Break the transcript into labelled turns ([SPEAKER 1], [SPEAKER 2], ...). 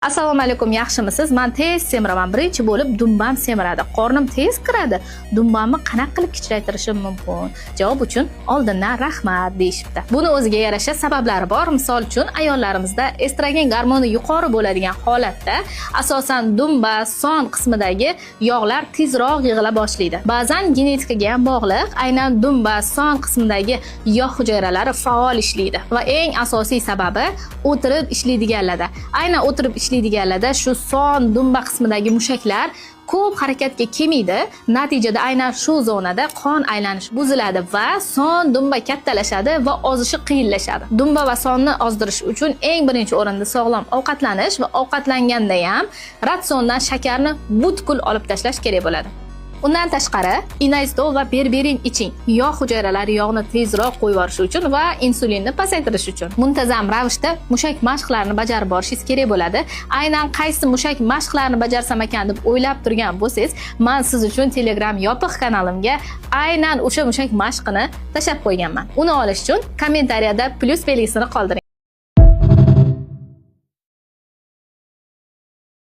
[SPEAKER 1] Assalomu alaykum, yaxshimisiz? Man tez semiraman. Birinchi bo'lib dumbam semiradi. Qornim tez kiradi. Dumbamni qanaqa qilib kichraytirishim mumkin? Javob uchun oldindan rahmat, deyishibdi. Buni o'ziga yarasha sabablari bor. Misol uchun, ayollarimizda estrogen gormoni yuqori bo'ladigan holatda asosan dumba, son qismidagi yog'lar tezroq yig'ila boshlaydi. Ba'zan genetikaga ham bog'liq. Aynan dumba, son qismidagi yog' hujayralari faol ishlaydi va eng asosiy sababi o'tirib ishlaydiganlarda. Aynan o'tirib ishlaydiganlarda shu son, dumba qismidagi mushaklar ko'p harakatga kelmaydi. Natijada aynan shu zonada qon aylanishi buziladi va son, dumba kattalashadi va ozishi qiyinlashadi. Dumba va sonni ozdirish uchun eng birinchi o'rinda sog'lom ovqatlanish va ovqatlanganda ham ratsiondan shakarni butkul olib tashlash kerak bo'ladi. Undan tashqari, inozitol va berberin iching. Yog' hujayralari yog'ni tezroq qo'yib yuborishi uchun va insulinni pasaytirish uchun muntazam ravishda mushak mashqlarini bajarib borishingiz kerak bo'ladi. Aynan qaysi mushak mashqlarini bajarsam ekan deb o'ylab turgan bo'lsangiz, man siz uchun Telegram yopiq kanalimga aynan o'sha mushak mashqini tashlab qo'yganman. Uni olish uchun kommentariyada plyus belgisini qoldiring.